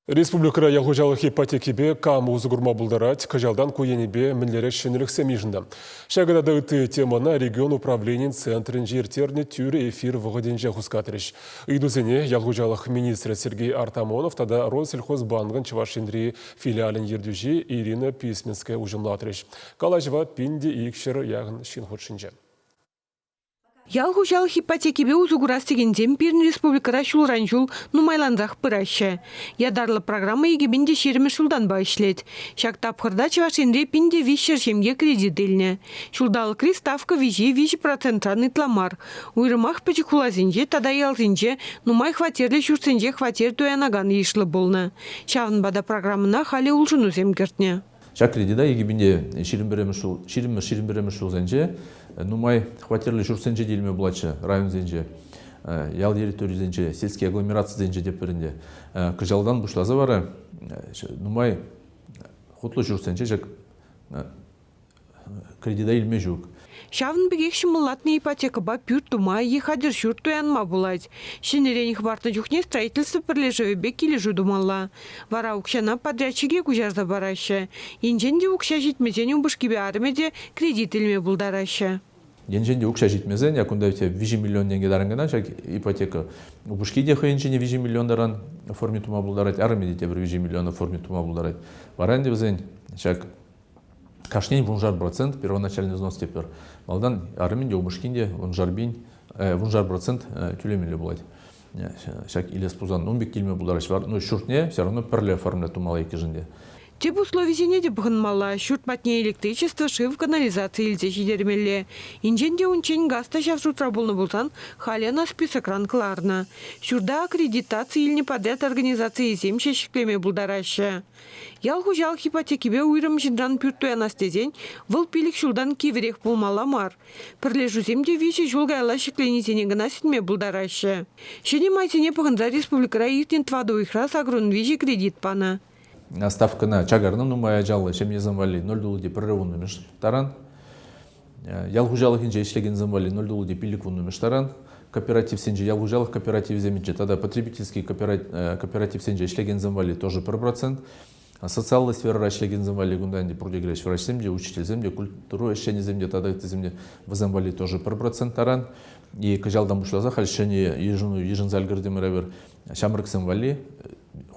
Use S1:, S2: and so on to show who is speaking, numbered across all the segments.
S1: Республикӑра ял хуҫалӑх ипотекипе кам усӑ курма пултарать, кӑҫалтан ку енӗпе мӗнлерех ҫӗнӗлӗхсем йышӑннӑ. Ҫакӑ тата ытти темӑна регион управленийӗн центрӗнче ирттернӗ тӳрӗ эфир вӑхӑтӗнче хускатрӗҫ. Ыйтусене ял хуҫалӑх министрӗ Сергей Артамонов тата Россельхозбанкӑн Чӑваш Енри филиалӗн ертӳҫи Ирина Письменская уҫӑмлатрӗҫ. Калаҫӑва 1200 яхӑн ҫын хутшӑнчӗ.
S2: Ял хуҫалӑх ипотекипе усӑ курас текенсем пирӗн республикӑра ҫулран-ҫул нумайлансах пыраҫҫӗ. Ятарлӑ программа 2020 ҫултанпа ӗҫлет. Ҫак тапхӑрта Чӑваш Енре 1300 ҫемье кредит илнӗ. Ҫулталӑкри ставка виҫи 3 процентран ытла мар. Уйрӑмах пӗчӗк хуласенче тата ялсенче нумай хваттерлӗ ҫуртсенче хваттер туянакан йышлӑ пулнӑ. Ҫавӑнпа та программӑна халӗ улшӑнусем кӗртнӗ.
S3: Ҫак кредита 2021 ҫул, 20-21 ҫулсенче нумай хваттерлӗ ҫуртсенче те илме пулатчӗ, районсенче, ял территорийӗсенче, сельские агломерацисенче те пӗринде. Кӑҫалтан пуҫласа вара нумай хутлӑ ҫуртсенче ҫак кредита илме ҫук.
S2: Ҫавӑн пекех ҫӑмӑллатнӑ ипотекӑпа пӳрт тума е хатӗр ҫурт туянма пулать. Ҫӗнӗрен хӑпартнӑ чухне строительство пӗрлешӗвӗпе килӗшӳ тумалла. Вара укҫана подрядчике куҫарса параҫҫӗ. Енчен те укҫа ҫитмесен упӑшкипе арӑмӗ те кредит илме пултараҫҫӗ.
S3: Енчен те укҫа ҫитмесен, я кунта 3 миллион тенкӗ таран кӑна ҫак ипотека. Упӑшки те хӑйӗн ҫине 3 миллион таран оформить тума пултарать, арӑмӗ те тепӗр 3 миллион оформить тума пултарать. Вара ӗнтӗ вӗсен ҫак кашнин вуншар процент первоначальный взнос тепӗр. Малтан арӑмӗн те, упӑшкин те вуншар пин, вуншар процент тӳлемелле пулать. Ҫак илес пулсан ун пек килме пултараҫ. Ну, ҫуртне все равно пӗрле оформлять тумалла иккӗшӗн те.
S2: Тӗп условисене те пӑхӑнмалла. Ҫурт патне электричество, шыв, канализаци илсе ҫитермелле. Енчен те унччен газ та ҫав шутра пулнӑ пулсан, халӗ ӑна списокран кӑларнӑ. Ҫурта аккредитаци илнӗ подряд организацийӗсем ҫеҫ ҫӗклеме пултараҫҫӗ. Ял хуҫалӑх ипотекипе уйрӑм ҫынран пӳрт туянас тесен вӑл 5 ҫултан кивӗрех пулмалла мар. Пӗрлешӳсем те 3 ҫул каялла ҫӗкленисене кӑна сӗнме пултараҫҫӗ. Ҫӗнӗ майсене пӑхӑнса республикӑра иртнӗ тӑватӑ уйӑхра 83 кредит панӑ.
S3: Ставкӑна чакарнӑ нумай ачаллӑ ҫемьесем валли 0,1 таран. Ял хуҫалӑхӗнче ӗҫлекенсем валли 0,5 таран. Кооперативсенче, ял хуҫалӑх кооперативӗсенче тата потребительский кооперативсенче ӗҫлекенсем валли тоже 1%. Социаллӑ сферӑра ӗҫлекенсем валли кунта ӗнтӗ пурте кӗреҫ врачсем те, учительсем те, культура ӗҫченӗсем те тата ыттисем те вӗсем валли тоже 1% таран. И кӑҫалтан пуҫласа халь ҫӗнӗ йышӑну йышӑнса ӗлкӗртӗмӗр эпир ҫамрӑксем валли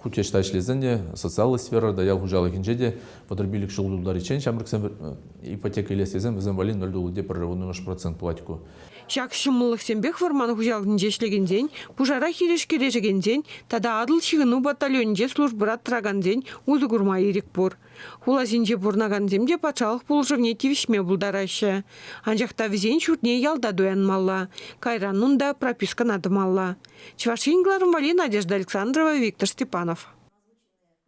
S3: хуть ӑҫта ӗҫлесен те, социаллӑ сферӑра ял хуҫалӑхӗнче те 35 ҫул тултариччен ҫамрӑксем ипотека илес тесен вӗсем валли 0,1 процент пулать ку.
S2: Ҫак ҫӑмӑллӑхсемпех вӑрман хуҫалӑхӗнче ӗҫлекенсен, пушара хирӗҫ кӗрешекенсен тата Атӑл ҫыхӑну батальонӗнче службӑра тӑракансен усӑ курма ирӗк пур. Хуласенче пурӑнакансем те патшалӑх пулӑшӑвне тивӗҫме пултараҫҫӗ. Анчах та вӗсен ҫуртне ялта туянмалла, кайран унта пропискӑна тӑмалла. Чӑваш Ен кӑларӑм валли Надежда Александрова, Виктор Степанов.